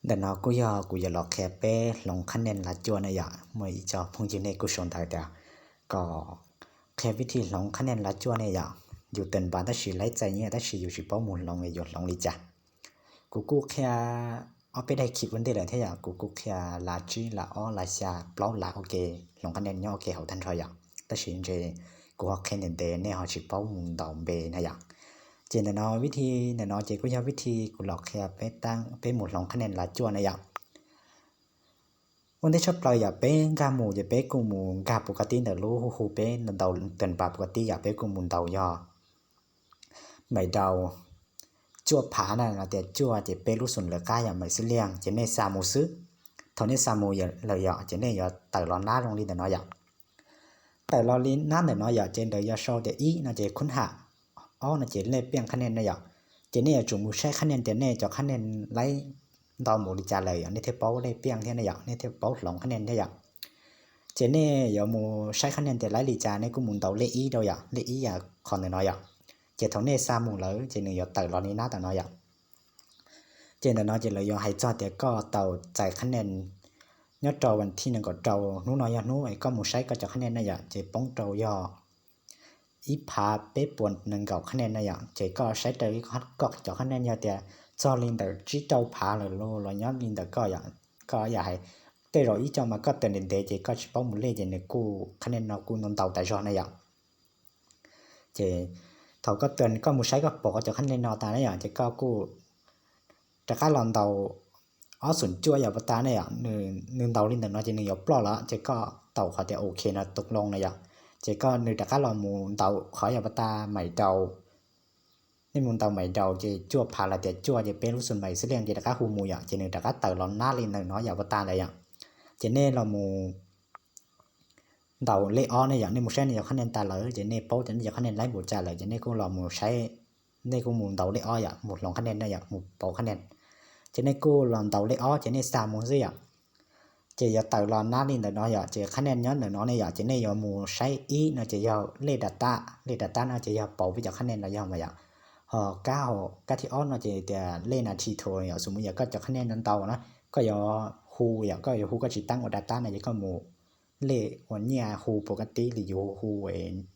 Ntawm no kuj yog kuv yuav los qhia peb hloov qhab nen lav cuaj ne yom. Muaj ib co phooj ywg nej kuj sau ntawv tias kom qhia vib thi hloov qhab nen lav cuaj ne yom. Yus tawm npav tab sis laib txais nyiaj tab sis yus tsis paub mus hloov yuav hloov li cas. Kuv kuj qhia ob peb daim khib ua ntej lawm thiab yom, kuv kuj qhia lav tsib lav ob lav xya plaub lav ua ke, hloov qhab nen nyob ua ke hauv tag nrho yom. Tab sis ntshe kuv ho qhia ntev ntev nej ho tsis paub mus ntaus npe na yom. Ces ntawm no vib thi ntawm no ces kuj yog vib thi kuv los qhia peb mus hloov qhab nen lav cuaj na yom. Ua ntej tshaj plaws yom, peb nkag mus ces peb kuj mus nkag pus koj tib ntawm lub hu hu peb ntaus tawm npav pus koj tib yom, peb kuj mus ntaus yog mais daus cuaj phav na, no tias cuaj ces peb lub xum lawv qab yog mais xib liaj, ces nej xa mus xwb. Thaum nej xa mus lawm yom, ces nej yuav tawm los nab zoo li ntawm no yom. Tawm los li nab ntawm no yom, ces ntawd yog sau tias ib no ces khub ham, ob no ces lej piaj qhab nen na yom. Ces nej yuav tsum mus saib qhab nen tias nej cov qhab nen laib ntau mus li cas lawm yom, nej thiaj paub lej piaj thiab ne yom, nej thiaj paub hloov qhab nen thiab yom. Ces nej yuav mus saib qhab nen tias laib li cas nej kuj mus ntaus lej ib rau yom, lej ib yam qhov ntawm no yom. Ces thaum nej xa mus lawm ces nws yuav tawm los li nab ntawm no yom. Ces ntawm no ces lawv yuav hais txog tias koj tau txais qhab nen nyob rau vas thib nees nkaum rau, hnub no yog hnub es koj mus saib koj cov qhab nen na yom, ces poob rau yog ib phav peb puas nees nkaum qhab nen na yom. Ces koj saib raws li koj cov qhab nen, yog tias txog li ntawm tsib rau phav lawm los nyob li ntawm koj yom, koj yam hais tej zaum ib co mas koj tawm ntev ntev ces koj tsis paub mus lej ces nws kuj qhab nen no kuj ntau ntau tas zog na yom. Ces thaum koj tuag koj mus saib koj pom koj cov qhab nen no tas na yom, ces koj kuj rov qab los ntaus ob xum cuaj yam pas tas ne yom. Nws ntaus li ntawm no ces nws yuav ploj lawm ces koj tau qhov tias ok no tus loo na yom. Ces koj nws rov qab los mus ntaus qhov yam pas tas mais daus. Nej mus ntaus mais daus ces cuaj phav los tias cuaj ces peb lub xum mais xib liaj ces rov qab hu mus yom, ces nws rov qab tawm los nab li ntawm no yam pas tas ntawd yom. Ces nej los mus ntaus lej ob ne yom, nej mus saib nej cov qhab nen tas lawm ces nej paub tias nej cov qhab nen laib npaum cas lawm ces nej kuj los mus saib, nej kuj mus ntaus lej ob yom, mus hloov qhab nen na yom, mus pauv qhab nen. Ces nej kuj los ntaus lej ob ces nej xa mus xwb yom. Ces yuav tawm los nab li ntawm no yom, ces qhab nen nyob ntawm no ne yom, ces nej yuav mus saib ib no ces yog lej dav tab, lej dav tab no ces yog pauv peb cov qhab nen los yog mas yom. Ho kab, kab thib ob no ces tias lej nas thi thu yom, xus mus yog koj cov qhab nen no ntau na, koj yuav hu yom, koj yuav hu koj tsis taab ua dav tab no ces koj mus lej ua nyiaj hu pus kab tib li yus hu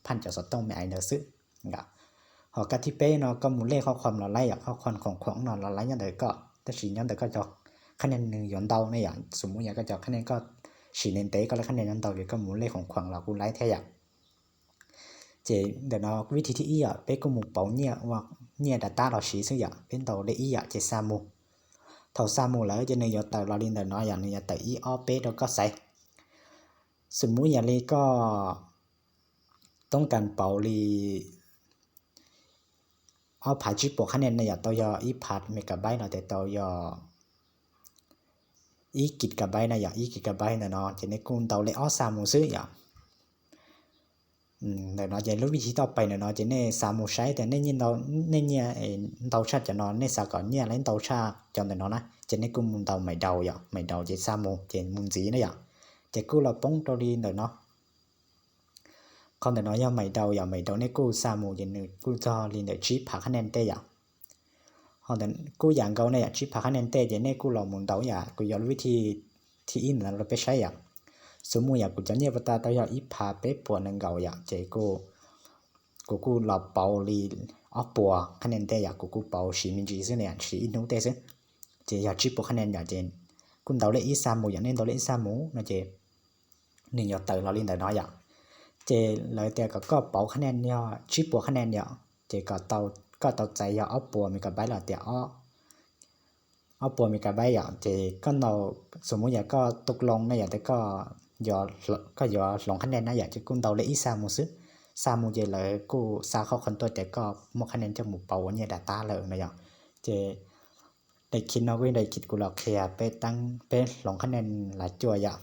phaj cov xov tooj me ais ntawd xwb. Ho kab thib peb no koj mus lej qhov khuam los laib yom, qhov khuam khoom khoom no los laib nyob ntawm koj, tab sis nyob ntawm koj cov qhab nen nws yuav ntau ne yom, xus mus yog koj cov qhab nen koj sim ntev ntev koj lej qhab nen nyob ntau ces koj mus lej khoom khoom los kuj laib thiab yom. Ces ntawm no vib thi thib ib yom, peb kuj mus pauv nyiaj ua nyiaj dav tab los siv xwb yom, peb ntaus lej ib yom ces xa mus. Thaum xa mus lawm ces nws yuav tawm los li ntawm no yom, nws yuav tawm ib ob peb rau koj xaiv. Xus mus yog li koj toob kas pauv li ob phav tsib puas qhab nen na yom, tau yog ib phav megabyte los tias tau yog ib gigabyte na yom, ib gigabyte ntawm no ces nej kuj ntaus lej ob xa mus xwb yom. Ntawm no ces lub vib thi toj pais ntawm no ces nej xa mus saib tias nej nyiaj ntau tshaj cov no, nej xav kom nyiaj laib ntau tshaj cov ntawm no na ces nej kuj mus ntaus mais daus yom, mais daus ces xa mus ces mus ntxiv na yom. Ces kuj los poob rau li ntawm no. Qhov ntawm no yog mais daus yom, mais daus nej kuj xa mus ces nws kuj txog li ntawm tsib phav qhab nen tej yom. Ho kuj yam nkaus ne yom, tsib phav qhab nen tej ces nej kuj los mus ntaus yam kuv yuav lub vib thi thib ib ntawm no rau peb saib yom. Xus mus yom, kuv cov nyiaj pas tas tau yog ib phav peb puas nees nkaum yom, ces kuv kuj los pauv li ob puas qhab nen tej yom, kuv kuj pauv siv me ntsis xwb ne, siv ib hnub tej xwb. Ces yog tsib puas qhab nen yom, ces kuj ntaus lej ib xa mus yom, nej ntaus lej ib xa mus no ces nws yuav tawm los li ntawm no yom. Ces lawv tias kom koj pauv qhab nen yog tsib puas qhab nen yom, ces kom koj tau txais yog ob puas megabyte los tias ob puas megabyte yom, ces koj ntaus, xus mus yog koj tus loo ne yom, tias koj yuav hloov qhab nen na yom, ces kuj ntaus lej ib xa mus xwb. Xa mus ces lawv kuj xa qhov khoom tuaj tias koj muaj qhab nen coj mus pauv ua nyiaj dav tab lawm no yom. Ces daim khib no kuj yog daim khib kuv los qhia peb teeb peb hloov qhab nen lav cuaj yom.